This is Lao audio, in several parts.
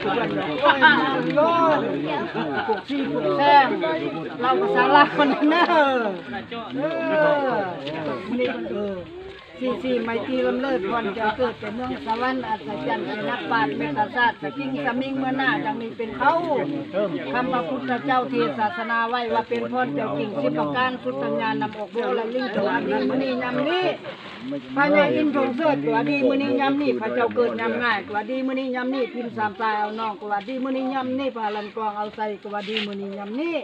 ໂອ້ຍ ມັນຍ້ອນ ພວກຊີພວກແຊງ ລາວພາສາລາວນັ້ນເດີ ເອີ ມື້ນີ້ເພິ່ນ ເອີ ສີສີໄມຕີລຳເລີດ ພອນແກ້ວເກີດແຕ່ເມືອງສະຫວັນ ອັດສະຈັນແກ່ນັກປາດ ເມດຕາຊາດ ສະກິງສະມິງເມືອໜ້າ ດັ່ງນີ້ເປັນເຂົາ ຄຳພະພຸດທະເຈົ້າເທດສາສະໜາໄວ້ວ່າ ເປັນພອນແກ້ວກິ່ງສິບປະການ ສຸດທັງຍານນຳອອກໂບລະລິງ ກະວ່າດີມື້ນີ້ຍາມນີ້ ພະຍາອິນຊົງເສີດ ກະວ່າດີມື້ນີ້ຍາມນີ້ ພະເຈົ້າເກີດຍາມງ່າຍ ກະວ່າດີມື້ນີ້ຍາມນີ້ ພິມສາມສາຍເອົານ້ອງ ກະວ່າດີມື້ນີ້ຍາມນີ້ ພະລັນກອງເອົາໄຊ ກະວ່າດີມື້ນີ້ຍາມນີ້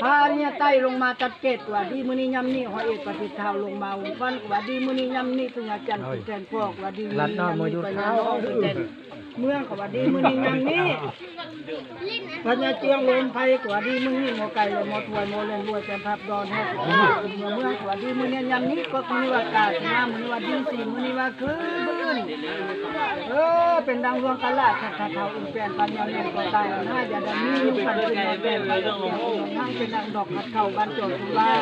ພະອະລິຍະໄຕລົງມາຕັດເກດ ກະວ່າດີມື້ນີ້ຍາມນີ້ ຮ້ອຍເອັດປະເທດເຖົ້າລົງມາອົງຄວັນ ກະວ່າດີມື້ນີ້ຍາມນີ້ ພະຍາຈັນຜູ້ແທນພໍ່ ກະວ່າດີມື້ນີ້ຍາມນີ້ ພະຍານ້ອງຜູ້ແທນເມືອງ ກະວ່າດີມື້ນີ້ຍາມນີ້ ພະຍາເຈືອງໂລນໄພ ກະວ່າດີມື້ນີ້ ໝໍໄກ່ ແລະ ໝໍຖ້ວຍ ໝໍເຫຼັ້ນລວຍ ແຈມພັບດອນ ແຮກເມືອງ ກະວ່າດີມື້ນີ້ຍາມນີ້ ກົດມື້ນີ້ວ່າກາ ສະມາມື້ນີ້ວ່າດີ ສີມື້ນີ້ວ່າຄືນ ເອີ ເປັນດັ່ງດວງກາລະ ຄັນຖ້າເຖົ້າອີກແປນ ປັນຍາວແໜ້ນກໍຕາຍ ອັນຫ້າຢ່າໄດ້ມີຢູ່ ຄັນຄືນນອນແປນ ໄປດອກແກ້ວນອນນາງ ເປັນດັ່ງດອກຂັດເຂົ້າ ບ້ານຈອດສຸລາ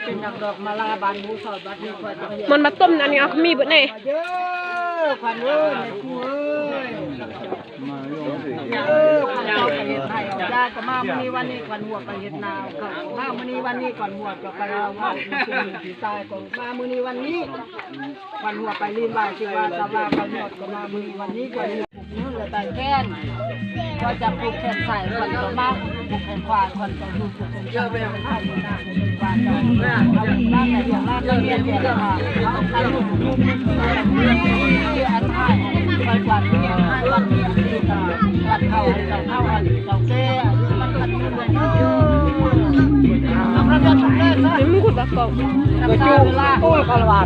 ເປັນດັ່ງດອກມາລາ ບ້ານໝູສອດ ບັດນີ້ຂ້ອຍຈະເຮັດ ມັນມາຕົ້ມອັນນີ້ ເອົາຂະມີເບິດແນ່ ເດີ ຂວັນເອີຍ ແມ່ຄູເອີຍ ເອີ ຂວັນເຈົ້າໄປເຮັດໄຮ່ເອົາຢາ ກະມາມື້ນີ້ວັນນີ້ ຂວັນຫົວໄປເຮັດນາ ເອົາເຂົ້າ ມາມື້ນີ້ວັນນີ້ ຂວັນຫົວຈະໄປເອົາເຂົ້າ ມາຄືນປີຕາຍ ກະມາມື້ນີ້ວັນນີ້ ຂວັນຫົວໄປລີນວາຍ ຊື່ວ່າສາວາ ຂວັນຍອດ ກະມາມື້ນີ້ວັນນີ້ ຂວັນ ເອີ ແລະໄດ້ແຂນ ກໍຈະຜູກແຂນຊ້າຍ ຂວັນກໍມາຜູກແຂນຂວາ ຂວັນກໍຢູ່ຜູກແຂນຂວາ ເຈົ້າມາແຕ່ດວງລານມາຮຽນເດີ ເອົາອັນນີ້ອັນທ້າຍ ຂ້ອຍກວາດເຮືອນ ກວາດເຮືອນ ກວາດເຂົ້າ ເຈົ້າເຖົ້າ ເຈົ້າແກ່ ມັນພັນເງິນເດີ ມັນກໍຕົກແລ້ວ ມັນກໍຕົກແລ້ວ ໂອ້ຍ ຄາລະວາ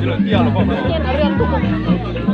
Quiero el tío, lo pongo.